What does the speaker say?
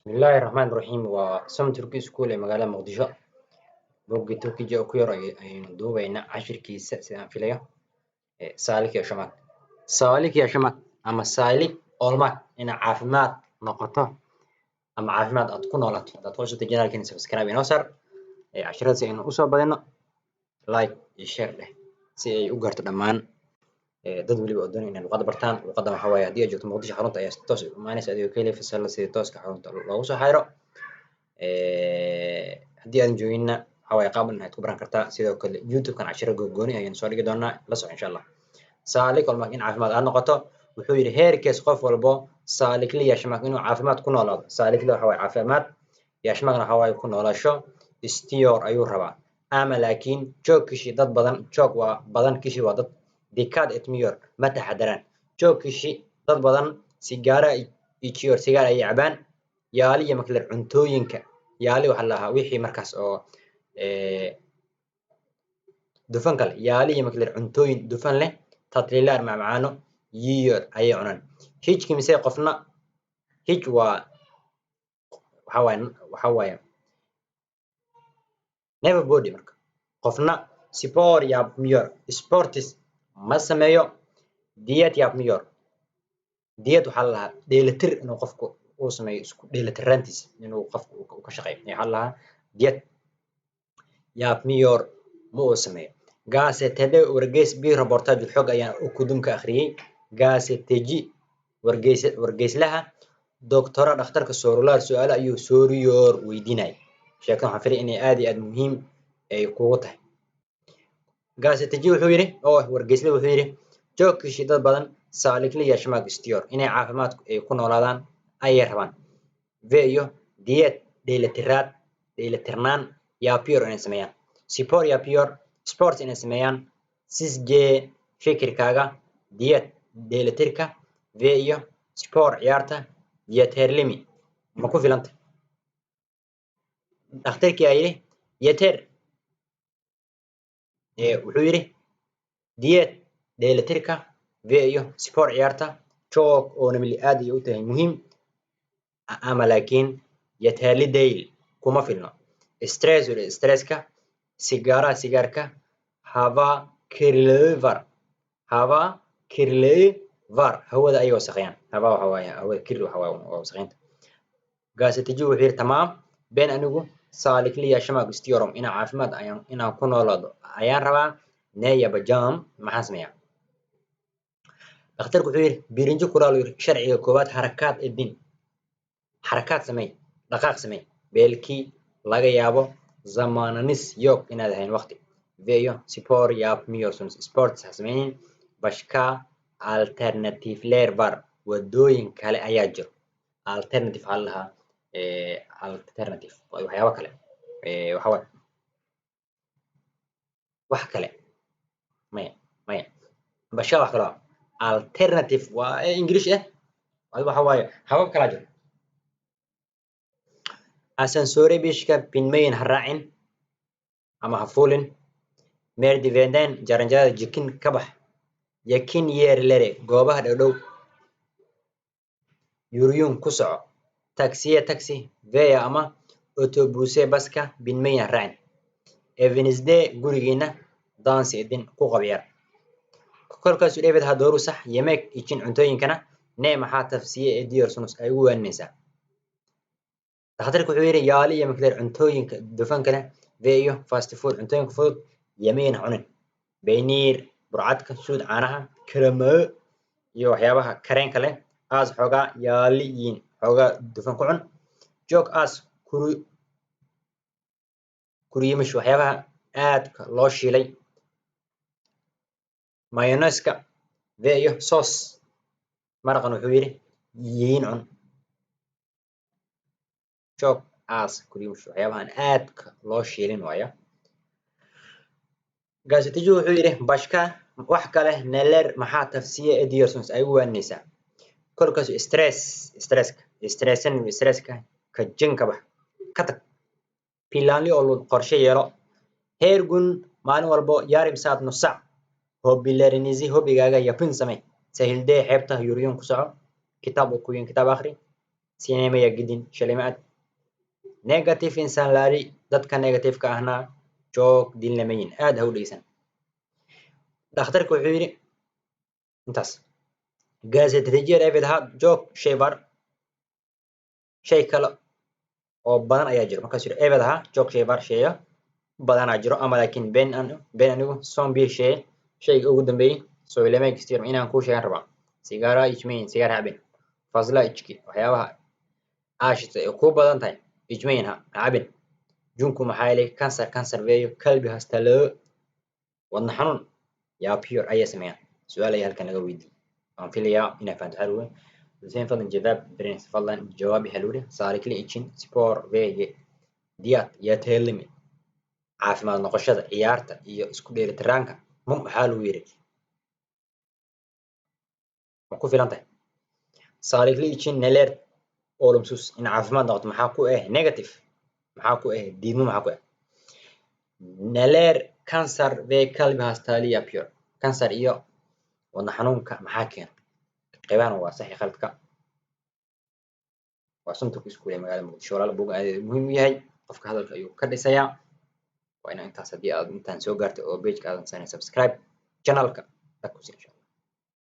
Bismillaahi Raxmaani Raxiim. Waa Som Turkey School ee magaalada Muqdisho. Buuggii Turkiga oo ku yar ayaynu duubaynaa cashirkiisa, sida aan filayo. Sağlık yaşamak. Sağlık yaşamak ama sağlık olmak, inaad caafimaad noqoto ama caafimaad aad ku noolaato. Haddaad ku cusubtahay channelkeena, subscribe inoo saar casharada si aynu usoo badino. Like iyo share dheh si ay u gaarto dhammaan dad waliba oo doonaya inay luqadda bartaan. Luqaddan waxaa waaye, haddii aad joogto Muqdisho, xarunta ayaa si toos u imaanaysa adigoo ka helaya fasalla sida tooska xarunta loogu soo xayro. Haddii aadan jooginna, waxaa waaye qaab inaad ku baran kartaa. Sidoo kale YouTube-kan cashiro gooni ayaynu soo dhigi doonaa. La soco, insha Allah. Sağlık olmak, in caafimaad aad noqoto. Wuxuu yidhi: herkes, qof walbo, sağlıklı yaşamak, inuu caafimaad ku noolaado. Sağlıklı waxa waaye caafimaad, yaşamakna waxa waaye ku noolaasho, istiyor, ayuu rabaa. Ama laakiin, çok kişi, dad badan, çok waa badan, kişi waa dad, dikkat etmiyor, ma taxadaraan. Çok kişi, dad badan, sigara içiyor, sigaar ayay cabaan. Yağlı yemekler, cuntooyinka yağlı waxaa la lahaa wixii markaas oo dufanka leh. Yağlı yemekler, cuntooyin dufan leh, tatlılar, macmacaano, yiyor, ayay cunaan. Hiç kimse, qofna, hiç waa waxaa waaye never body. Marka qofna spor yapmıyor, sports ma sameeyo. Diyet yapmıyor. Diyet waxaa la lahaa dheelitir, inuu qofku uu sameeyo isku dheelitiraantiisa, inuu qofku uu ka shaqeeyo waxaa la lahaa diyet. Yapmıyor, ma uu sameeyo. Gazetede, wargeys, bir röportaj, xog ayaan okudum, ka akhriyey. Gazeteci, wargeys, wargeyslaha, doktora, dhakhtarka, sorular, su-aalo ayuu, soruyor, weydiinaya. Sheekadan waxaan filaya inay aad iyo aad muhiim ay kugu tahay. Gazeteci wuxuu yidhi, oo wargeysle wuxuu yidhi: çok kişi, dad badan, sağlıklı yaşamak istiyor, inay caafimaad ay ku noolaadaan ayay rabaan. Ve iyo, diyet, dheelitiraad, dheelitirnaan, yapıyor, inay sameeyaan, spor yapıyor, sport inay sameeyaan. Sizce, fikirkaaga, diyet, dheelitirka, ve iyo, spor, ciyaarta, yeterli mi, ma ku filanta? Dhakhtarkii ayaa yidhi yeter. Wuxuu yidhi diyet, dheelitirka, ve iyo, spor, ciyaarta, çok önemli, aad ayay u tahay muhiim. Ama laakiin, yeterli değil, kuma filno. Stres, stresska, sigara, sigaarka, hava kirliliği var. Hava kirliliği var, hawada ayay wasaqeeyaan. Hava waxa waaye hawada, kirli waxa waaye waa wasaqeynta. Gazeteci wuxuu yidhi: tamam, ben, anigu, sağlıklı yaşamak istiyorum, inaan caafimaad ayaan inaan ku noolaado ayaan rabaa. Ne yapacağım, maxaan sameeyaa? Dhakhtarku wuxuu yidhi: birinci kural, yidhi sharciga koowaad, hareket edin, xarakaad samey, dhaqaaq samey. Belki, laga yaabo, zamanınız yok, inaad ahayn waqti. Ve iyo, spor yapmıyorsunuz, sports ha sameynin. Başka alternatifler var, wadooyin kale ayaa jiro. Alternative waxaa la dhahaa alternative waxyaabo kale, waxa waaye wax kale. Maya, maya, başka wax kale. Alternative waa English waxa waaye habab kalaa jiro. Asansöre, bishka, binmeyin, ha raacin ama ha fuulin. Merdivenden, jaranjarada jikin ka bax. Yakın yerlere, goobaha dhow dhow, yürüyün, ku soco. Taksiye, taksi, veya, ama, otobüse, baska, binmeyin, ha raacin. Evinizde, gurigiina, dans edin, ku qabyaar. Kolkaasuu evet, ha, doğru, sax. Yemek için, cuntooyinkana, ne, maxaa, tavsiye ediyorsunuz, ay ugu waaninaysaa? Dhakhtarku wuxuu yidhi: yağlı yemekler, cuntooyinka dufanka leh, ve iyo, fast food, cuntooyinka fudud, yemeyin, ha cunin. Peynir, burcadka, süt, caanaha, krema, iyo waxyaabaha kareenka leh. Az, xoogaa, yağlı yiyin, xoogaa dufan ku cun. Çok az kuru, kuru yemiş, waxyaabaha aadka loo shiilay, mayonnaise-ka, ve iyo, sos, maraqan, wuxuu yidhi yiin, cun. Çok az kuru yemiş, waxyaabahan aadka loo shiilin waayo. Gazeteci wuxuu yidhi: başka, wax kale, neler, maxaa, tavsiye ediyorsunuz, ay ugu waaninaysaa? Kolkaas stres, stresska, stressen, stresska ka jinka bax, ka tag. Planlı olun, qorshe yeelo. Her gün, maalin walbo, yarım saat, nus saac, hobilerinizi, hobigaaga, yapın, samee. Sahilde, xeebta, yürüyün, ku soco. Kitap okuyun, kitaab akhri. Sinemaya gidin sinemada aad. Negatif insanları, dadka negatifka ahna, çok dinlemeyin, aad ha u dhegeysan. Dhakhtarka wuxuu yidhi intaas. Gazeteciler, evet, ha, çok şey var, shay kale oo badan ayaa jiro. Markaasuu yidhi: evet, ha, çok şey var, sheeyo badanaa jiro ama laakiin ben, anigu, son bir şey, shayga ugu dambeeyey, söylemek istiyorum, inaan kuu sheegan rabaa. Sigara içmeyin, sigaar cabin. Fazla içki, waxyaabaha aashita ee ku badan tahay, içmeyin, ha cabin. Çünkü, maxaa yeelay, kanser, kanser veya kalp hastalığı, wadna xanuun, yapıyor, ayay sameeyaan. Su-aal ayaa halkan laga weydiiyey, waan filayaa inaa fahanto. Waxaa lagu lütfen, fadlan, cevap verin, fadlan jawaab heluri. Sağlıklı için spor ve diyet yeterli mi? Caafimaad noqoshada ciyaarta iyo isku dheelitiraanka maxaa lagu yidhi, ma ku filan tahay? Sağlıklı için neler olumsuz? In caafimaad noqoto maxaa ku ah negative, maxaa ku ah diidmo, maxaa ku ah? Neler kanser ve kalp hastalığı yapıyor? Kansar iyo wadna xanuunka maxaa keena? Qeybahan waa sax iyo khaladka. Waa sunta ku iskuulay magaalada Muqdisho. Walaal, buuga aad muhiim u yahay, qofka hadalka ayuu ka dhisayaa. Waa inaa intaas, haddii aad intaan soo gaartay oo page-ka aadan sanin subscribe, channelka dhag ku sii, insha Allah.